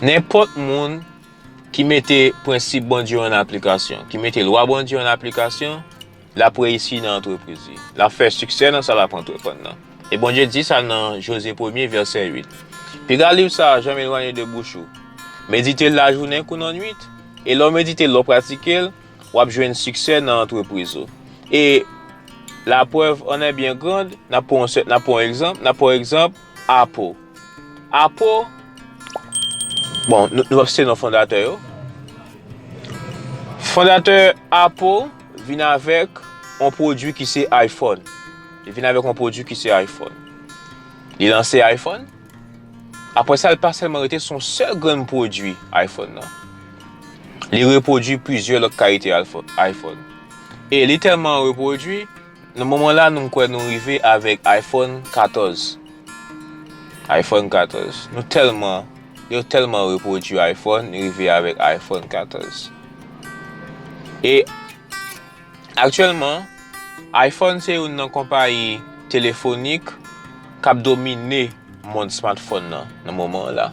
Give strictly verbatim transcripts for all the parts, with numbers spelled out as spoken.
Nenpòt moun ki mete prensip Bondye yo an aplikasyon, ki mete lwa Bondye yo an aplikasyon, l ap reyisi nan antrepriz li. L ap fè siksè nan sa l ap antreprann nan. E Bondye di sa nan Jozye premye, vèsè uit. Piga liv sa a, janm elwanye de bouch ou. Medite l lajounen kou nan nwit. E lè w medite l, lè w pratike l, w ap jwenn siksè nan antrepriz ou. E laprèv en est bien grande, n ap pran yon sè-, n ap pran yon egzanp, n ap pran egzanp Apple. Apple, bon, nou, nou p ap site non fondatè yo. Fondatè Apple vin avèk yon pwodui ki se iPhone. Li vin avèk yon pwodui ki se iPhone. Li lanse iPhone. Apre sa, li pa sèlman rete sou yon sèl grenn pwodui iPhone nan. Li repwodui plizyè lòt kalite alfo-, iPhone. E li tèlman repwodui, nan moman la, nou kwè nou rive avèk iPhone katòz. iPhone katòz. Nou tèlman, yo tèlman repwodui iPhone, nou rive avèk iPhone katòz. E aktyèlman, iPhone se youn nan konpayi telefonik k ap domine mond smartphone nan, nan moman an la.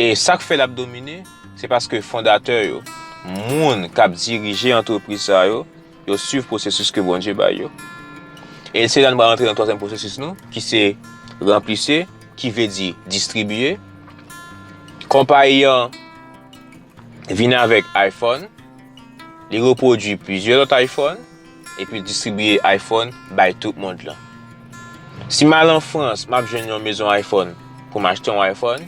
E sa k fè l ap domine, se paske fondatè yo, moun k ap dirije antrepriz sa yo, yo suiv pwosesis ke Bondye bay yo. E se la nou pral rantre nan twazyèm pwosesis nou, ki se ranplise, ki vle di distribiye. Konpayi an vin avèk iPhone, li repwodui plizyè lòt iPhone, epi l distribiye iPhone bay tout mond lan. Si m al an Frans, m ap jwenn yon mezon iPhone pou m achte yon iPhone.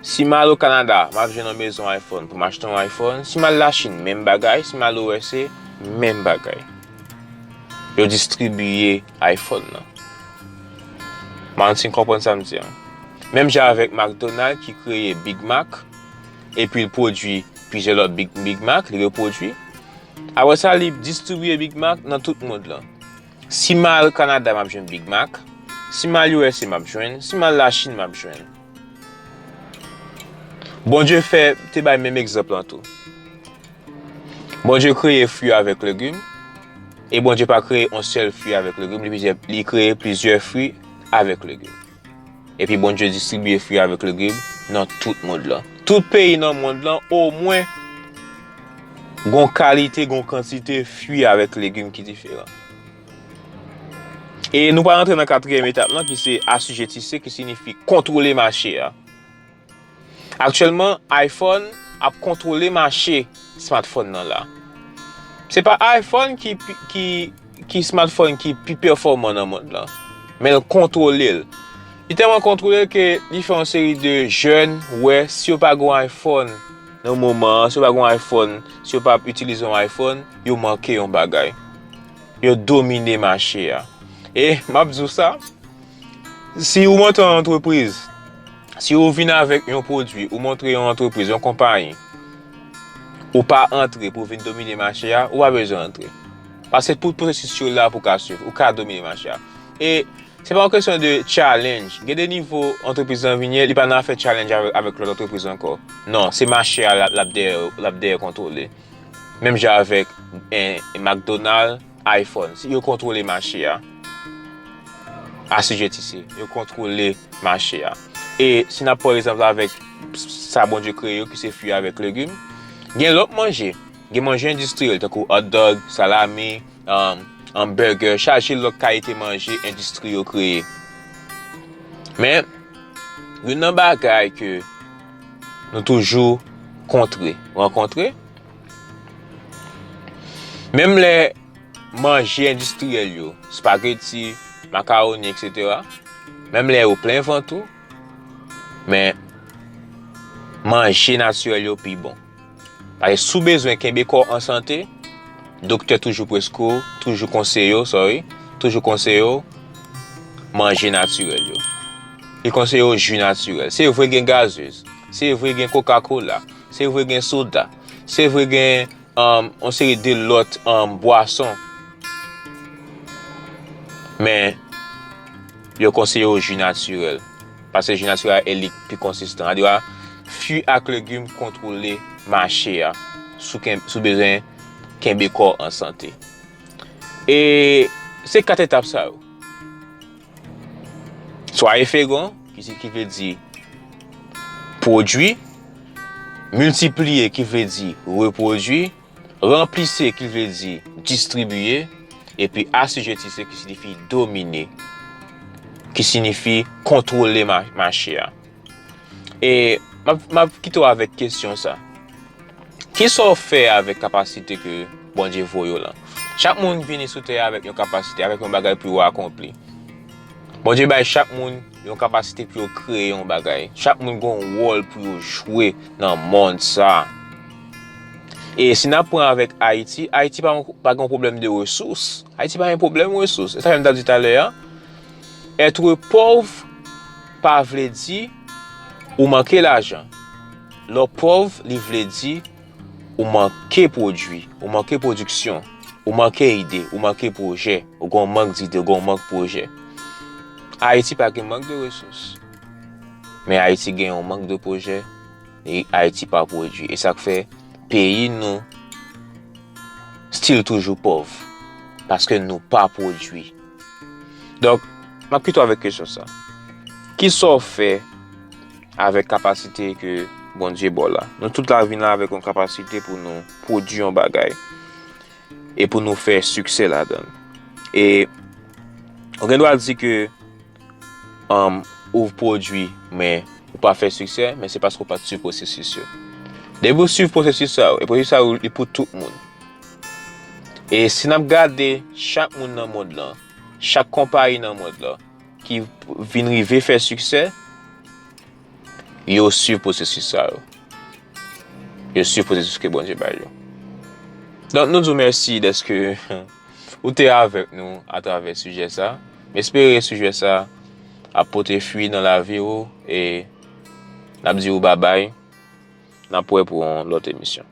Si m al o Kanada, m ap jwenn yon mezon iPhone pou m achte yon iPhone. Si m al Lachin, menm bagay. Si m al O S A, menm bagay. Yo distribiye iPhone nan. M pa konn si n konprann sa m di an. Menm jan avèk McDonald ki kreye Big Mac, epi l pwodui plizyè lòt Big, Big Mac, li repwodui. Apre sa, li distribiye Big Mac nan tout mond lan. Si m al Kanada, m ap jwenn Big Mac. Si m al U S A, m ap jwenn. Si m al Lachin, m ap jwenn. Bondye fè, te bay menm egzanp lan tou. Bondye kreye fwi avèk legim, e Bondye pa kreye yon sèl fwi avèk legim, li plizyè, li kreye plizyè fwi avèk legim. Epi Bondye distribiye fwi avèk legim nan tout mond lan. Tout peyi nan mond lan, omwen, gon kalite, gon kantite fwi avèk legim ki diferan. E nou pral rantre nan katriyèm etap lan, ki se asijetise, ki siyifi kontwole mache a. Aktyèlman, iPhone ap kontwole mache smartphone nan la. Se pa iPhone ki pi, ki, ki smartphone ki pi pèfòman nan mond lan, men l kontwole l. Li tèlman kontwole l ke li fè yon seri de jèn wè si yo pa gen yon iPhone nan moman an, si yo pa gen yon iPhone, si yo pa ap itilize yon iPhone, yo manke yon bagay. Yo domine mache a. E m ap di w sa, si ou monte yon antrepriz, si ou vin avèk yon pwodui, ou montre yon antrepriz, yon konpayi, ou pa antre pou vin domine mache a, ou pa bezwen antre. Paske tout pwosesis yo la pou ka swiv, ou ka domine mache a. E se pa yon kesyon de challenge. Gen de nivo antrepriz lan vin ye, li pa nan afè challenge avèk, avèk lòt antrepriz ankò. Non, se mache a l ap, l ap dèyè, l ap dèyè kontwole. Menm jan avèk, eh, McDonald, iPhone. Si yo kontwole mache a. Asijetise, yo kontwole mache a. E si n ap pran egzanp la avèk sa Bondye kreye yo, ki se fwi avèk legim, gen lòt manje. Gen manje endistriyèl, tankou hot dog, salami, um, hamburger, chaje lòt kalite manje endistri yo kreye. Men, youn nan bagay ke nou toujou kontre, rankontre, menm lè manje endistriyèl yo, spageti, makawoni, et cetera, menm lè yo plen vant ou, men manje natirèl yo pi bon. Paske si w bezwen kenbe kò w an sante, doktè toujou preskri w, toujou konseye w, sorry, toujou konseye w manje natirèl yo. Li konseye w ji natirèl. Se vre gen gazez, se vre gen Coca-Cola, se vre gen soda, se vre gen, um, yon seri de lòt, um, bwason. Men, yo konseye w ji natirèl. Paske ji natirèl e li k pi konsistan. Sa di a, fwi ak legim kontwole mache a. Si w ken-, si w bezwen kenbe kò w an sante. E se kat etap sa yo. Soyez fécond, ki se, ki vle di pwodui, Miltipliye ki vle di repwodui, ranplise ki vle di distribiye, epi asijetise ki siyifi domine, ki siyifi kontwole ma- mache a. E m ap m ap kite w avèk kesyon sa. Kisa w fè avèk kapasite ke Bondye voye w lan? Chak moun vini sou tè a avèk yon kapasite, avèk yon bagay pou yo akonpli. Bondye bay chak moun yon kapasite pou yo kreye yon bagay. Chak moun gen yon wòl pou yo jwe nan mond sa. E si n ap pran avèk Ayiti, Ayiti pa, pa gen pwoblèm de resous. Ayiti pa gen pwoblèm resous. E sa menm ta di talè a, être pauvre pa vle di ou manke lajan. Lè w pòv, li vle di ou manke pwodui, ou manke pwodiksyon, ou manke ide, ou manke pwojè, ou gen yon mank dide, ou gen yon mank pwojè. Ayiti pa gen mank de resous. Men Ayiti gen yon mank de pwojè, e Ayiti pa pwodui. E sa k fè peyi nou still toujou pòv. Paske nou pa pwodui. Donk, m ap kite w avèk kesyon sa. Kisa w fè avèk kapasite ke Bondye ba w la? Nou tout la vin la avèk yon kapasite pou nou pwodui yon bagay e pou nou fè siksè ladan l. E ou gen dwa di ke um, ou pwodui, men ou pa fè siksè, men se paske ou pa t swiv pwosesis yo. Depi ou swiv pwosesis sa yo, e pwosesis sa yo, li pou tout moun. E si n ap gade chak moun nan mond lan, chak konpayi nan mond lan, ki vin rive fè siksè, yo swiv pwosesis sa yo. Yo swiv pwosesis ke Bondye bay yo. Donk, nou di w mèsi dèske ou te avèk nou atravè sijè sa. M espere sijè sa ap pote fwi nan lavi w e n ap di w babay. N ap wè pou yon lòt emisyon.